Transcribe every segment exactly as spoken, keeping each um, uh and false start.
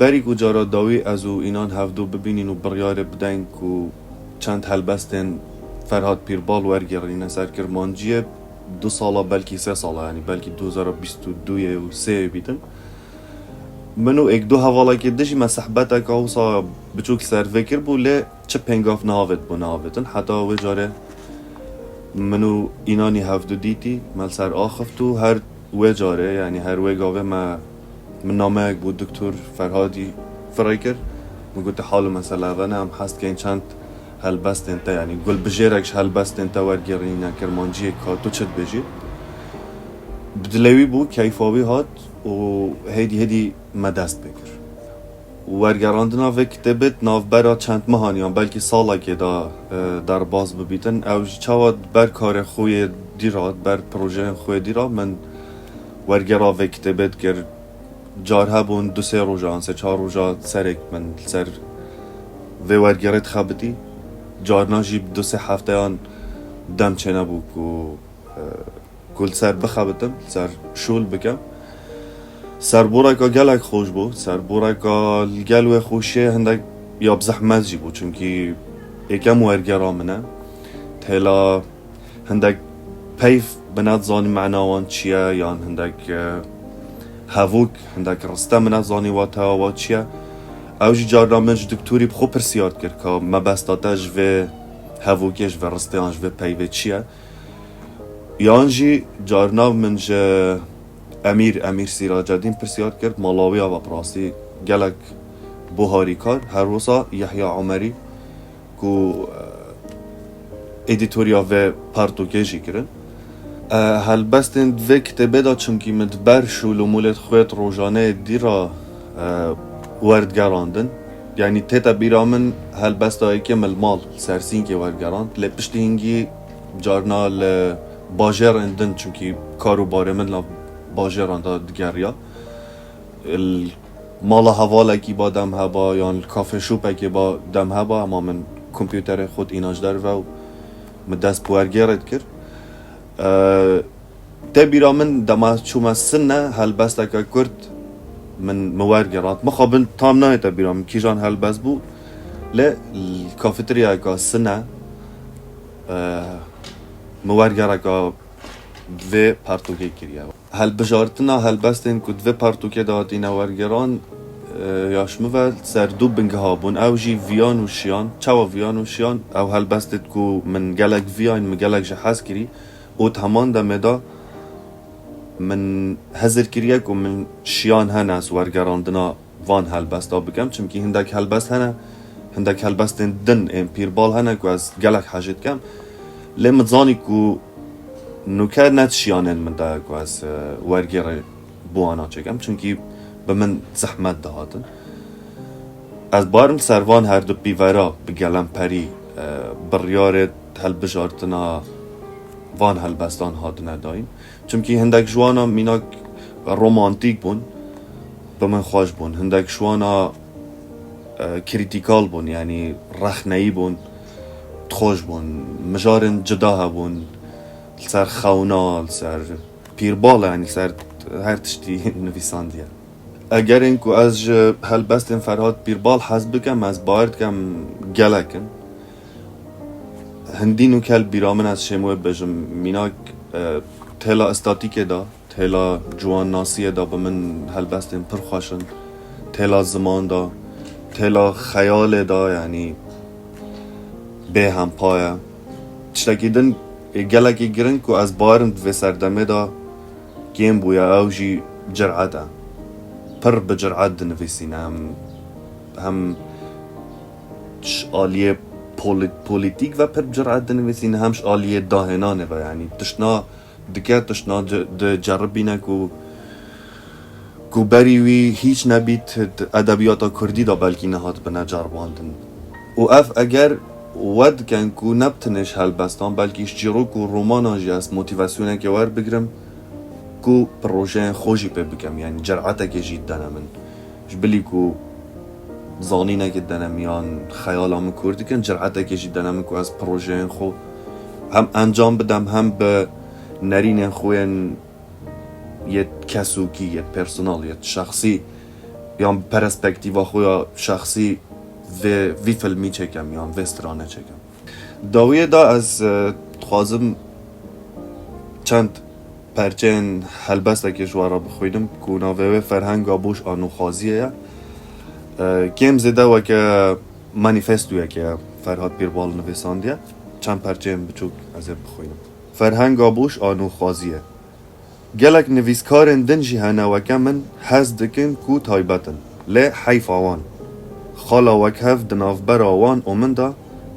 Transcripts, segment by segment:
Berî ku cara dawî ez û Înan hevdu bibînin û biryarê bidin ku çend helbestên Ferhat Pîrbal wergêrîne ser kirmanciyê, du sala, belkî sê sala, yanî belkî du hezar û bîst û duyê û sêyê bîtin. Min û êk du hevalekê din jî me sehbeteka wisa biçûk li ser vê kiribû, lê çi pêngav neavêtibû, neavêtin. Heta wê carê min û Înanî hevdu dîtî, me li ser axift û her wê carê, yanî her wê gavê me, min nameyek bo Doktor Ferhadî firê kir. Min got, "Hal û mesele ev e, em hez dikin çend helbestên te, yanî gulbijêrek ji helbestên te wergêrîne kirmanciyê, ka tu çi dibêjî?" Bi dilê wî bû, keyfa wî hat û hêdî hêdî me dest pê kir. Wergerandina vê kitêbê di navbera çend mehan yan belkî salekê de, e, derbas bibîtin. Ew jî çawa, ber karê xwe yê dî re, ber projeyên xwe yê dî re min wergera vê kitêbê dikir. Car hebûn du sê rojan, sê çar roja serek min li ser vê wergerê dixebitî. Carna jî du sê hefteyan dem çênebû ku, e, ku li ser bixebitim, li ser şûl bikim. Serboreka gelek xweş bû. Serboreka li gel wê xweşiyê hindek ya bi zehmet jî bû, çunkî êkem wergera min e. Têla hindek peyv min nedizanî mena wan çi ye, yan hindek, e, hevûk, hindek riste min nedizanî wateya wa çi ye. Ew jî carna min ji doktorî bi xwe pirsiyar kir ka mebesta te ji vê hevûkê, ji vê risteyan, ji vê peyvê çi ye. Yan jî carna min ji Emîr, Emîr Sîracedîn pirsiyar kir, mala wî ya ve bi rastî gelek bû harîkar, her wisa Yehya Omerî ku, e, edîtoriya vê pertûkê jî kirin. E, helbestên di vê kitêbê de, çimkî min di ber şûl û mûlê xwe yê rojaneyê dî re, e, werdigerandin. Yanî tête bîra min helbesta yekê min li mal, li ser sînkê wergerand. Lê piştî hingî carna li bajêrên din, çimkî kar û barê min nav bajêran de digeriya. Li mala hevalekî ba dem heba, yan li kafeşopekê ba dem heba, hema min kompîterê xwe dîna ji derve û min dest bi wergêrê dikir. E, tê bîra min dema çûme Sinne, helbesteke kurt min, min wergerand. Mixabin tam nayête bîra min kîjan helbest bû, lê li kafeteryayeka Sinne, e, min wergereka vê pertûkê kiriye. Hilbijartina helbestên ku di vê pertûkê de hatine wergeran, e, ya ji min ve ser du bingeha bûn. Ew jî Viyan û Şiyan. Çawa Viyan û Şiyan? Ew helbestê ku min gelek viyan, min gelek ji hez kirî û di heman demê de min hizir kiriye ku min Şiyan hene ez wergerandina van helbesta bikim, çimkî hindek helbest hene, hindek helbestên din ên Pîrbal hene ku ez gelek hejê dikim. Lê min zanî ku nûke ne di şiyanên min de ye ku ez, e, wergêrê bi wana çêkim, çimkî bi min zehmet dihatin. Ez barim ser van her du pîvera bi gelemperî, e, biryarê hilbijartina van helbestan hatine dayîn. Çimkî hindek ji wana mînak romantîk bûn, bi min xweş bûn. Hindek ji wana, e, krîtîkal bûn, yanî rexneyî bûn, xweş bûn. Mijarên cida hebûn, li ser xewna, li ser Pîrbal, yanî ser her tiştî nivîsandiye. Egerên ku ez ji helbestên Ferhat Pîrbal hez bikim, ez bawer dikim gelek in. Hindî nûke li bîra min, ez şêm wê bêjim, mînak, e, têla estatîkê de, têla ciwannasiyê de bi min helbestên pir xweş in, têla ziman de, têla xeyalê de, yanî bê hempa ye. Tiştekî din, ê gelekî giring ku ez bawerim di vê serdemê de kêm bûye, ew jî ciret e. Pir bi ciret dinivîsîne, hem, hem ji aliyê polit-, polîtîk ve pir bi ciret dinivîsîne, hem ji aliyê dahênanê ve, yanî tiştna dike, tiştna di-, diceribîne ku, ku berî wî hîç nebît, di edebiyata kurdî de belkî nehatibine ceribandin. Û ev eger we dikin ku ne bi tenê ji helbestan, belkî ji çîrok û romanan jî ez motîvasyonekê werbigirim ku projeyên xwe jî pê bikim, yanî cer'etekê jî dene min. Ji bilî ku zanînekê dene min yan xeyala min kûr dikin, cer'etekê jî dene min ku ez projeyên xwe hem encam bidem, hem bi nerînên xwe yên yê kesokî, yê personal, yê şexsî yan bi perspektîfa xwe ya şexsî vê, vî filmî çêkem yan vê strane çêkem. Dawiyê de ez, e, dixwazim çend perçeyên helbestekê ji we re bixwînim ku navê wê Ferhenga Boş a Nûxwaziyê ye. E, kêm zêde weke manîfestoyeke Ferhat Pîrbal nivîsandiye. Çend perçeyên biçûk ez ê bixwînim. Ferhenga Boş a Nûxwaziyê. Gelek nivîskarên din jî hene weke min hez dikin ku taybet in. Lê heyfa wan. Xala wekhev di navbera wan û min de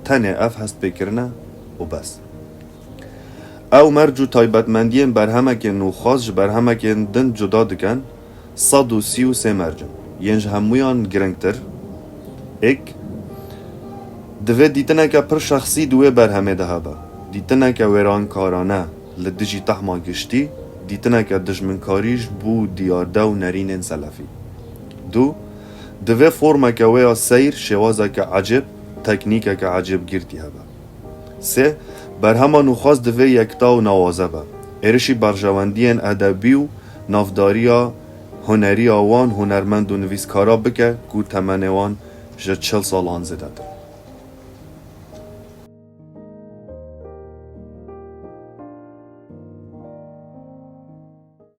tenê ev hestpêkirin e û bes. Ew merc û taybetmendiyên berhemekên nûxwaz ji berhemekên din cuda dikin, sed û sî û sê merc in, yên ji hemûyan giringtir, êk, divê dîtineke pir şexsî di wê berhemê de hebe, dîtineke wêrankarane li dijî tehma giştî, dîtineke dijminkarî ji bo diyarde û nerînên selefî. Du, divê formeke wê ya seyr, şêwazeke ecêb, teknîkeke ecêbgirtî hebe. Sê, berhema nûxwaz divê yekta û nawaze be. Êrişî berjewendiyên edebî û navdariya hunerî ya wan hunermend û nivîskara bike ku temenê wan ji çil salan zêdetir.